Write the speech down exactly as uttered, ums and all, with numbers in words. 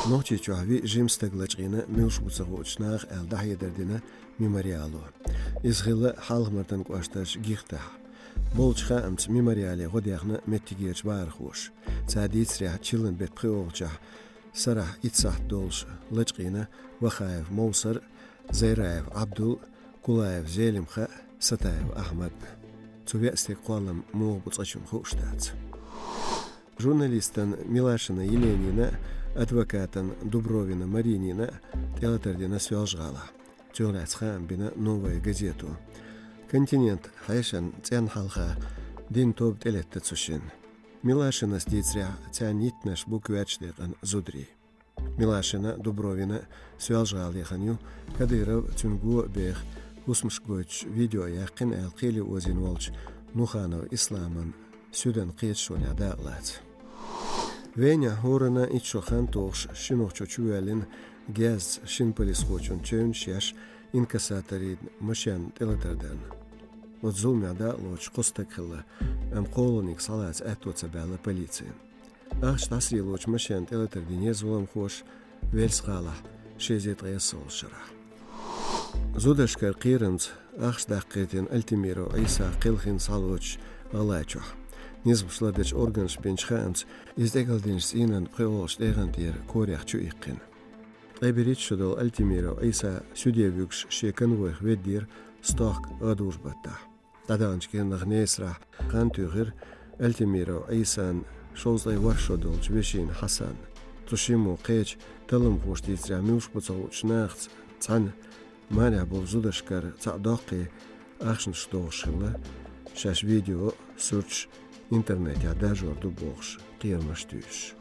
Нохчийчохь виъ жима стаг лачкъийна муьлш бу ца хуучу наха аьлла дӀахьедар дина мемориало. Иза хилла Хьалха-Мартан кӀоштарчу Гихтахь. Болчу хаамца, мемориале гӀо дехна меттигерчу бахархоша. Цара дийцарехь, чиллан беттан пхоьалгӀачохь сарахь итт сахьт долуш лачкъийна Вахаев Мовсар, Зайраев Ӏабдул, Кулаев Зелимха, Сатаев Ахьмад. Цу веа стеган кхоллам муха бу цкъачунна хууш дац. Журналистан Милашина Еленина а, адвокатан Дубровина Маринина а тӀелатар дина Соьлжа-ГӀалахь. Цунах лаьцна хаам бина «Новая газета». Континент хьешан цӀенна хьалха дина тоба тӀелетта цу шинна. Милашинас дийцарехь, царна йиттинарш бу коьртачу декъана зударий. Милашина а, Дубровина а Соьлжа-ГӀала яхана ю, Кадыров, цуьнан го а беха, хӀусамаш гойтуш видео яьккхина аьлла, кхеле озийна волчу Нуханов Исламан суьдан кхеташонехь дакъалаца. Венехь хӀоранна итт шо хан тухуш, шина нохчо чувоьллина гезза шина полисхочун чевнаш еш, инкассаторийн машен тӀелатар дарна. Оцу зуламехь дакъалоцуш кхо стаг хилла, амма кхоалгӀаниг схьалаца аьтто ца баьлла полицина. Ахча дӀасарелочу машен тӀелатар динера зуламхоша Вельс-гӀалахь ши эзар ткъе ялхалгӀачу шарахь. Зударшкара кхерамца ахча даккхийтина Альтимиров Ӏийса кхелхина схьалоцуш ГӀалгӀайчохь. Низамаш лардечу органаша бинчу хаамца, иза тӀекӀалдинчу цӀийнан пхоьалгӀачу тӀегӀан тӀера корех чу иккхина. Ткъе берхӀитта шо долу Альтимиров Ӏийса суьде вуьгуш шен конвойх веддера стохка гӀадужу-баттахь. ДӀадаханчу кӀирнах Несарахь хан туьйхира Альтимиров Ӏийсан шовзткъе ворхӀ шо долчу вешина Хьасанна. Цу шиммо кхечу талламхоша дийцарехь, муьлш бу ца хуучу нахаца цхьаьна марехь болу зударшкара цхьаъ доккхий ахчанаш дохуш хилла, шаьш видео а, суьрташ интернетехь даржор ду бохуш, кхерамаш туьйсуш.